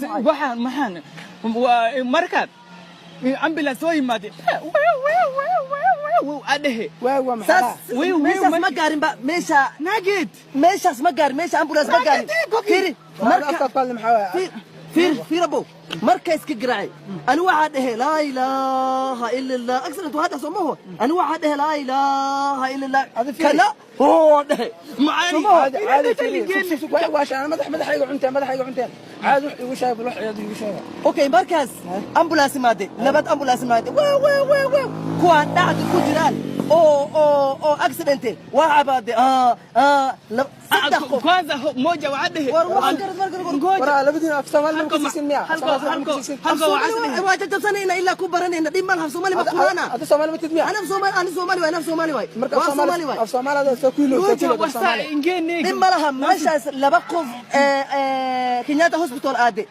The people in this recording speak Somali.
dhacay? Waxaan maxaan waa markaad ambulance soo yimaade adhehe. Waa maxaa? Saas Wiiw, meeshaas wiiw, ma gaarin ba meesha. Nugget. Meeshaas ma gaarin, meesha ambulance ma gaarin. Fiiri marka. Afka afka maxaa waaye? Fiir, fiir, fiir abow, marka iska garaacay ani waxaa dhehe "Laa ilaaha ila Allah." Accident waa hadda soo maho. Ani waxaa dhehe "Laa ilaaha ila Allah." Adi fiiri. Kana oo dhehe. Macaani. Caadi caadi, fiiri, sug, sug, waa shaan madaxayga cunteen, madaxayga cunteen. Caadi wax igu sheeg bal, wax caadi igu sheeg. Okay, markaas ambulance imaade, nabad ambulance imaade, waa waa waa waa kuwaan dhacda ku jiraan oo accident waa cabaade saddex qof. Kwanza moja waxaa dhehe. War waxaan garad marka. Ngoja. Waraa labadiina af Soomaali ma kasiisin miya? Halko halko halko waxaa dhehe. Waa jajabsanayna ilaa ku baranayna, dhib malaha, Soomaali ma quraana. Ada Soomaali ma tid miya? Ana Soomaali, ani Soomaali waay, ana Soomaali waay. Marka Waa Soomaali waay. Af Soomaali ada soo kuilo soo Ngoja kuilo wasa Soomaali. ingene. Dhib ma laha, meeshaas laba qof ee Kenyatta Hospital aade.